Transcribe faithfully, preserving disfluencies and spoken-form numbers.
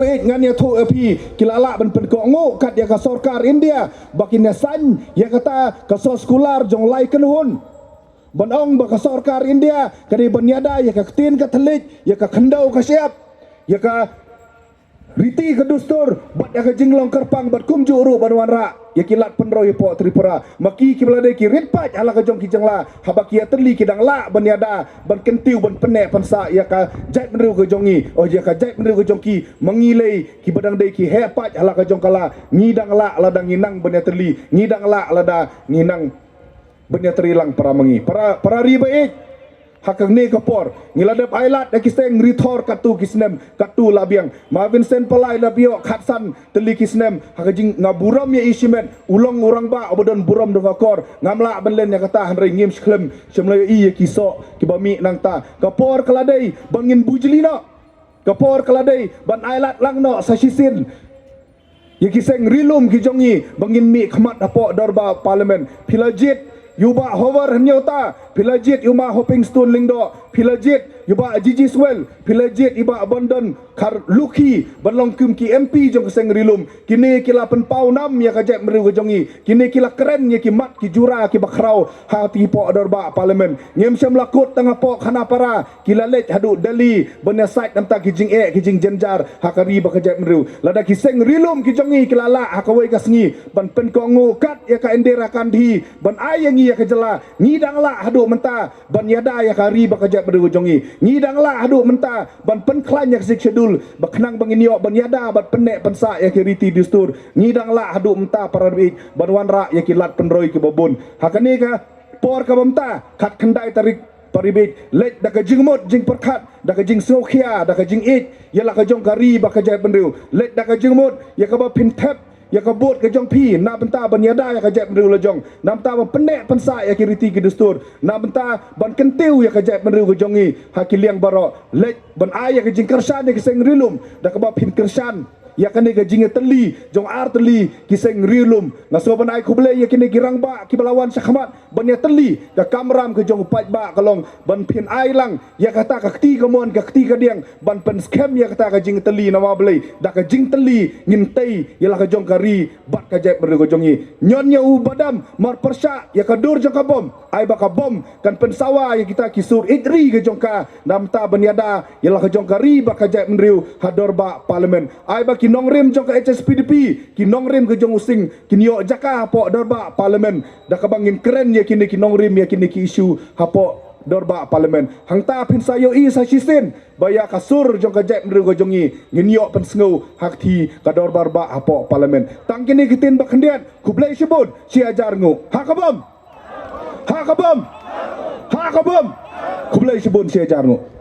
Peit, ngan ïathuh ïa phi, ki la lah ban pynkohnguh kat ïa ka sorkar India ba kin ïa sign ïa kata ka soskular jong lai kynhun. Ban ong ba ka sorkar India ka dei ban ïada ïa ka ktien ka thylliej, ïa ka khyndew ka shyiap, ïa ka riti ka dustur bad ïa ka jinglong kyrpang, bad kumjuh ruh ban wanrah ïa ki lad pynroi hapoh Tripura. Ma ki, kiba la dei ki rit paid ha la ka jong ki jylla, haba ki ïatylli ki dang lah ban ïada, ban kyntiew, ban pynneh pynsah ïa ka jaitbynriew ka jong ngi, oh, ïa ka jaitbynriew ka jong ki. Ma ngi lei, kiba dang dei ki heh paid ha la ka jong ka la, ngi dang lah lada ngi nang ban ïatylli, ngi dang lah lada ngi nang ban ïatrei lang, para ma ngi, para, para ri ba ïeit. Ha kane ka por ngi la dep ailad ïa ki seng rithor katto ki snem, katto la biang. Ma Vincent Palai la ïoh khatsan tylli ki snem. Ha ka jing, nga burom ïa i shimet, u long u rangbah uba don burom da ka kor. Ngam lah ban len ïa kata, hynrei ngim shkhlem, shym la ïohi ïa ki soh kiba mih nangta. Ka por ka la dei ban ngin bujli noh. Ka por ka la dei ban ailad lang noh sa shisien ïa ki seng ri lum ki jong ngi ba ngin mih khmat hapoh dorbar Parliament. Phi la jied ïa u Bah Hover Hynñiewta, phi la jied ïa u Ma Hoping Stone Lyngdoh, phi la jied ïa u Bah G G Swell, phi la jied ïa u Bah Bandon Kharlukhi ban long kum ki M P jong ka seng ri lum. Kine ki la pynpaw nam ïa ka jaitbynriew ka jong ngi. Kine ki la kren ïa ki mat ki jura kiba khraw ha kati hapoh dorbar Parliament. Ngim shym la kut tang hapoh Khanapara, ki la leit haduh Delhi ban ïasaid namar ki jingeh ki jingjynjar ha ka ri bad ka jaitbynriew. Lada ki seng ri lum ki jong ngi ki la lah ha kawei ka sngi ban pynkohnguh kat ïa ka Indira Gandhi ban ai ïa ngi ïa ka jylla, ngi dang lah haduh mynta ban ïada ïa ka ri bad ka jaitbynriew ka jong ngi. Ngi dang lah haduh mynta ban pynkhlaiñ ïa ka Sixth Schedule ba khnang ba ngin ïoh ban ïada bad pynneh pynsah ïa ki riti dustur. Ngi dang lah haduh mynta, para ri, ban wanrah ïa ki lad pynroi kiba bun. Ha kane ka por kaba mynta, khatkhyndai tarik, para ri, leit da ka jingmut jingpyrkhat, da ka jingsngewkhia, da ka jingïeit ïa la ka jong ka ri bad ka jaitbynriew. Leit da ka jingmut ïa kaba phin thep ïa ka vote ka jong phi na bynta ban ïada ïa ka jaitbynriew la jong, na bynta ban pynneh pynsah ïa ki riti ki dustur, na bynta ban kyntiew ïa ka jaitbynriew ka jong ngi ha ki liang baroh. Leit ban ai ïa ka jingkyrshan ïa ki seng ri lum da kaba phin kyrshan ïa kane ka jingïatylli jong artylli ki seng ri lum. Nga sngewbha ban ai khublei ïa kine ki rangbah kiba la wan shakhmat ban ïatylli. Ka kamram ka jong u paidbah ka long ban phin ai lang ïa kata ka kti kamon, ka kti kadiang, ban pynskhem ïa kata ka jingïatylli. Namar balei? Da ka jingïatylli ngin tei ïa la ka jong ka ri bad ka jaitbynriew ka jong ngi. Ñion ïa u badam mar pyrshah ïa ka dur jong ka bom. Ai ba ka bom kan pynsawa ïa kita ki sur ïeit ri ka jong ka, na bynta ban ïada ïa la ka jong ka ri bad ka jaitbynriew ha dorbar Parliament. Ai ba ki nongrim jong ka H S P D P, ki nongrim ka jong u Singh, kin ïoh jaka hapoh dorbar Parliament da kaba ngin kren ïa kine ki nongrim, ïa kine ki issue hapoh dorbar Parliament. Hangta phin sa ïohi sa shisien ba ïa ka sur jong ka jaitbynriew ka jong ngi ngin ïoh pynsngew ha kti ka dorbar bah hapoh Parliament. Tang kine ki ktien ba khyndiat. Khublei shibun, shi hajar nguh. Ha ka bom! Ha ka bom! Ha ka bom! Khublei shibun, shi hajar nguh.